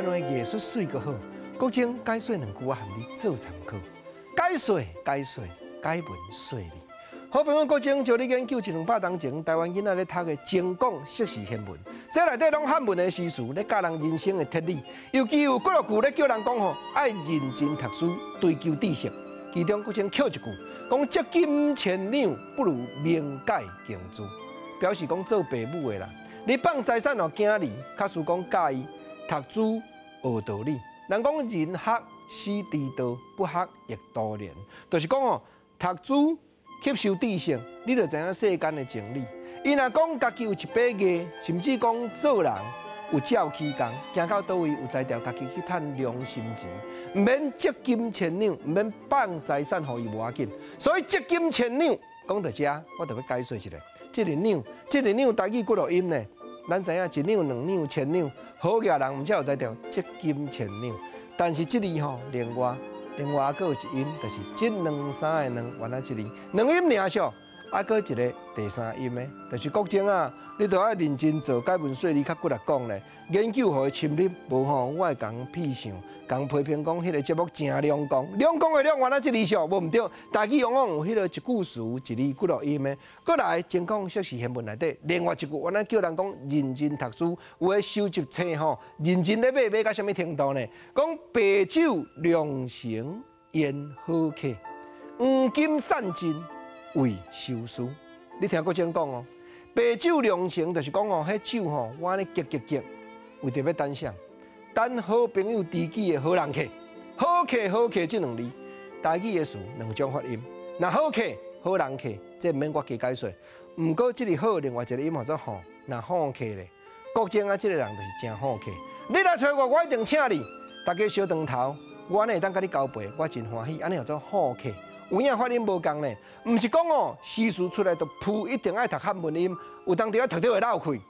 灣的藝術媠閣好。國珍解說兩句，我含你做參考。解說解說解文說理。好朋友國珍招你研究一兩百冬前，台灣囡仔咧讀的精講釋時憲文，這內底攏漢文的詩詞，咧教人人生的哲理。尤其有幾落句咧叫人講吼，愛認真讀書，追求知識。其中國珍抾一句，講積金千兩不如明解經書，表示講做爸母的啦，你放財產予囝兒，假使講教伊讀書學道理。人講人學始知道，不學亦徒然，就是講哦，讀書吸收知識，你就知影世間的情理。伊若講家己有一把藝，甚至講做人有照起工，行到佗位有才調，家己去趁良心錢，毋免積金千兩，毋免放財產予伊無要緊。所以積金千兩，講到遮，我就欲解說一下。這个兩，這个兩台語幾落音呢？咱知影一兩、兩兩、千兩，好額人毋才有才調積金千兩。但是這字吼，另外另外閣有一音，就是這兩三个兩，原來這字兩音爾數，啊，閣一个第三音的，就是國珍啊，你著愛認真做解文說理較骨力講咧，研究予伊深入，無吼我會共屁想，共批評講彼个節目誠兩光，兩光的兩原來這字數無毋對，台語往往有彼个一句詞一字幾落音的。閣來精講釋時憲文內底，另外一句原來叫人講認真讀書，有的收集冊吼，認真咧買買到啥物程度呢？講白酒良成宴好客，黃金散盡為修書。你聽國珍講哦，白酒良成就是講哦，彼酒吼，我按呢結結結，為著欲等啥？等好朋友知己的好人客，好客好客這兩字，台語的詞兩種發音。若好客好人客，這毋免我加解說。毋過這个好，另外一個音叫做好，若好客咧，國珍啊，這个人就是誠好客。你來揣我，我一定請你。大家相當頭，我按呢會當佮你交陪，我真歡喜。按呢叫做好客。有影發音無仝呢？毋是講哦，詩詞出來就噗一定愛讀漢文音，有當時啊讀著會漏氣，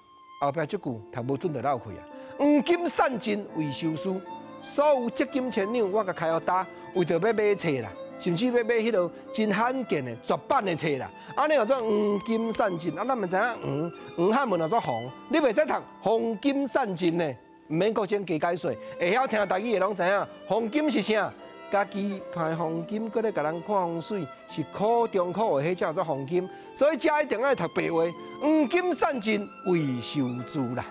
後壁這句讀無準就漏氣啊。黃金散盡為修書，所有積金千兩，我共開予焦，為著欲買冊啦，甚至欲買彼个真罕見的絕版的冊啦。按呢叫做黃金散盡，啊，咱嘛知影黃黃漢文叫做黃，你袂使讀黃金散盡呢，毋免國珍加解說，會曉聽台語的攏知影，黃金是啥？家己攀黃金，閣咧共人看風水，是苦中苦的，彼才叫做黃金。所以遮一定愛讀白話，黃金散盡為修書啦。